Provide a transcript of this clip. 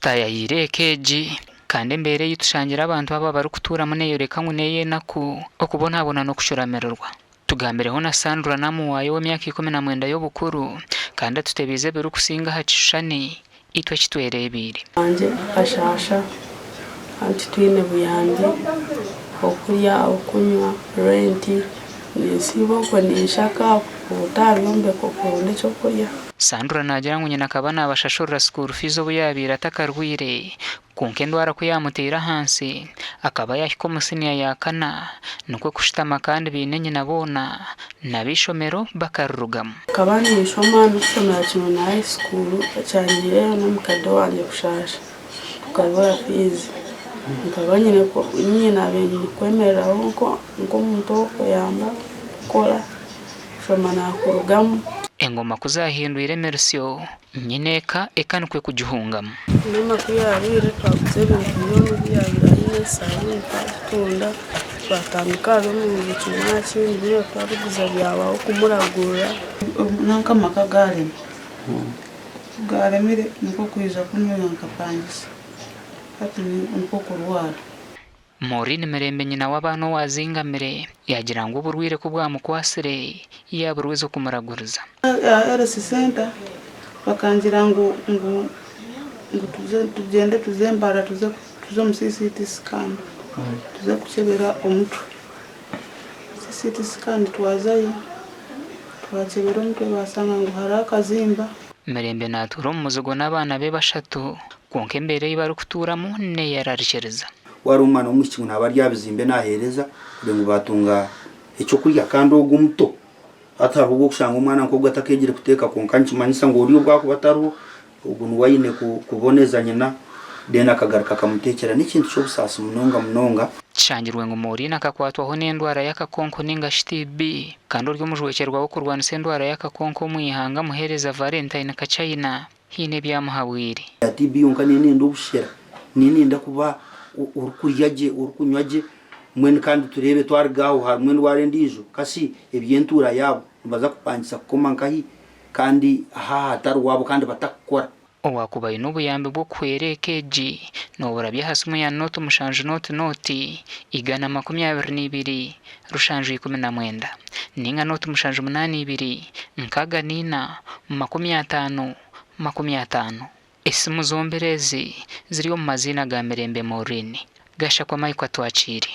Tutaayayiire eka egi, kandi embeera ei tushangire abantu aba barikutuuramu neeyoreka ngu n'ey'enaku, okubonabona n'okucuramirirwa. Tugambireho na Sandra Namuwaayo ow'emyaka 19 y'obukuru, kandi atutebiize ebirikusinga aha kishushani itwe eki twereebeire. Wangye akashaasha kandi titwine buyambi, okurya, okunywa, renti, ninsiiba okwo ninshaka kuruta aha byombeko kuronda ekyokurya. Sandra naagira ngu nyina akaba naabashashurira school fees obu yaabaire atakarwaire, kwonka endwara ku yaamuteire ahansi, akaba yaahika omu siniya ya kana, nikwo kushutama kandi baine nyina boona n'ab'eishomero bakarirugamu. Nkaba ninshoma ndikushomera kimwe na high school, ekyangiireyo n'omukade wangye kushaasha tukabura fees. Nkaba nyine niinye naabaire nyine kwemereraho nk'omuntu ow'okuyamba kukora. Kushoma naakurugamu. Engoma ku zaahindwire emirisyo, nyineeka eka nikwo kugihungamu. Maama ku yaarwire twaguza ebintu byona ebi yaabaire aine, esabuuni twagitunda, twatandika ahari omu kimwe aha kindi byona twabiguza byabaho kumuragurira. Nanka amaka gaarema, ku gaaremire nikwo kwija kunu nkapangisa hati nikwo kurwara. Maureen Mirembe nyina w'abaana owaazingamire yaagira ngu oburwaire ku bwamukwatsire yaaburweza okumuraguriza. Aha Health Centre bakangira ngu ngu ngu tuze tugyende tuze Mbarara tuze tuze omu CCT scan tuze kukyebera omutwe. CCT scan twazayo twakyebera omutwe baashanga ngu hariho akazimba. Mirembe naatuura omu muzigo n'abaana be bashatu kwonka embeera ei barikutuuramu neeyerarikiriza. Waaba ari omwana w'omwishiki ngu naaba ari aha bizimbe naaheereza kugira ngu baatunga eky'okurya kandi ogwo omuto hati hariho obu orikushanga omwana nk'ogwo atakeegire kuteeka kwonka nikimanyisa ngu oriya obu akuba atariho ogwo niwe aine kuboneza nyina then akagaruka akamuteekyera. N'ekintu ky'obusaasi munonga munonga. Kishangirwe ngu Maureen akakwatwaho n'endwara y'akakonko ninga shi TB kandi ori omujwekyerwa w'okurwanisa endwara y'akakonko omu ihanga Muheereza Valentine Kachaina Haine ebyamuhabwire. Ya TB yonka niyo nenda obushera, niyo nenda kuba orikurya gye, orikunywa gye, mbwenu kandi tureebe twaruga aho harimu endwara endiijo, kasi eby'entuura yaabo nibaza kupangisa kukoma nkahi kandi aha ahatari waabo kandi batakukora. Owaakuba aine obuyambi bw'okuhwera eka egi, nooburabya aha simu ya nooti mushanju nooti nooti, 122, 719, nainga nooti 782, 64, 50 50. Esimu zombiri ezi ziri omu maziina ga Mirembe Maureen. Gashakwa Michael Atwakiire.